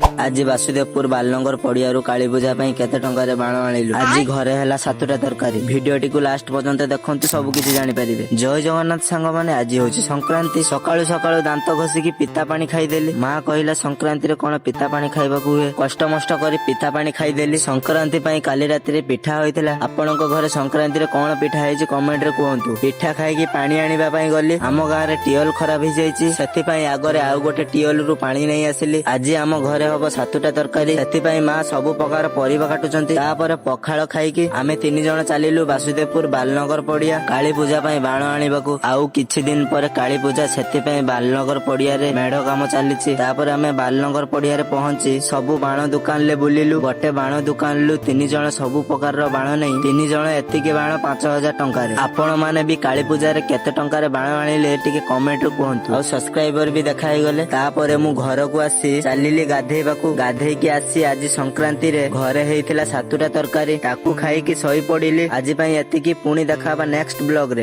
ଆଜି ବାସୁଦେବପୁର ବାଲନଗର ପଡିଆରୁ କାଳୀ ପୂଜା ପାଇଁ କେତେ ଟଙ୍କାରେ ବାଣ ଆଣିଲୁ। ଆଜି ଘରେ ହେଲା 7ଟା ତରକାରୀ। ଭିଡିଓଟିକୁ ଲାଷ୍ଟ ପର୍ଯ୍ୟନ୍ତ ଦେଖନ୍ତୁ, ସବୁ କିଛି ଜାଣିପାରିବେ। ଜୟ ଜଗନ୍ନାଥ ସାଙ୍ଗମାନେ। ଆଜି ହଉଛି ସଂକ୍ରାନ୍ତି। ସକାଳୁ ସକାଳୁ ଦାନ୍ତ ଘଷିକି ପିତା ପାଣି ଖାଇଦେଲି। ମା କହିଲା, ସଂକ୍ରାନ୍ତିରେ କଣ ପିତା ପାଣି ଖାଇବାକୁ ହୁଏ? କଷ୍ଟ ମଷ୍ଟ କରି ପିତା ପାଣି ଖାଇଦେଲି। ସଂକ୍ରାନ୍ତି ପାଇଁ କାଲି ରାତିରେ ପିଠା ହୋଇଥିଲା। ଆପଣଙ୍କ ଘରେ ସଂକ୍ରାନ୍ତିରେ କଣ ପିଠା ହେଇଛି, କମେଣ୍ଟରେ କୁହନ୍ତୁ। ପିଠା ଖାଇକି ପାଣି ଆଣିବା ପାଇଁ ଗଲି। ଆମ ଗାଁରେ ଟିଅଲ ଖରାପ ହେଇଯାଇଛି, ସେଥିପାଇଁ ଆଗରେ ଆଉ ଗୋଟେ ଟିଅଲରୁ ପାଣି ନେଇ ଆସିଲି। ଆଜି ଆମ ଘରେ ହବ 7ଟା ତରକାରୀ, ସେଥିପାଇଁ ମା ସବୁ ପ୍ରକାର ପରିବା କାଟୁଛନ୍ତି। ତାପରେ ପଖାଳ ଖାଇକି ଆମେ ତିନି ଜଣ ଚାଲିଲୁ ବାସୁଦେବପୁର ବାଲନଗର ପଡିଆ କାଳୀ ପୂଜା ପାଇଁ ବାଣ ଆଣିବାକୁ। ଆଉ କିଛି ଦିନ ପରେ କାଳୀ ପୂଜା, ସେଥିପାଇଁ ବାଲନଗର ପଡିଆରେ ମେଢ କାମ ଚାଲିଛି। ତାପରେ ଆମେ ବାଲନଗର ପଡିଆରେ ପହଞ୍ଚି ସବୁ ବାଣ ଦୋକାନରେ ବୁଲିଲୁ। ଗୋଟେ ବାଣ ଦୋକାନରୁ ତିନି ଜଣ ସବୁ ପ୍ରକାରର ବାଣ ନେଇ, ତିନି ଜଣ ଏତିକି ବାଣ 5000 ଟଙ୍କାରେ। ଆପଣ ମାନେ ବି କାଳୀ ପୂଜାରେ କେତେ ଟଙ୍କାରେ ବାଣ ଆଣିଲେ, ଟିକେ କମେଣ୍ଟରେ କୁହନ୍ତୁ। ଆଉ ସବସ୍କ୍ରାଇବର ବି ଦେଖା ହେଇଗଲେ। ତାପରେ ମୁଁ ଘରକୁ ଆସି ଚାଲିଲି ଗାଧେଇବାକୁ। ଗାଧେଇକି ଆସି ଆଜି ସଂକ୍ରାନ୍ତିରେ ଘରେ ହେଇଥିଲା 7ଟା ତରକାରୀ, ତାକୁ ଖାଇକି ଶୋଇ ପଡିଲି। ଆଜି ପାଇଁ ଏତିକି, ପୁଣି ଦେଖା ହବା ନେକ୍ସଟ ବ୍ଲଗ ରେ।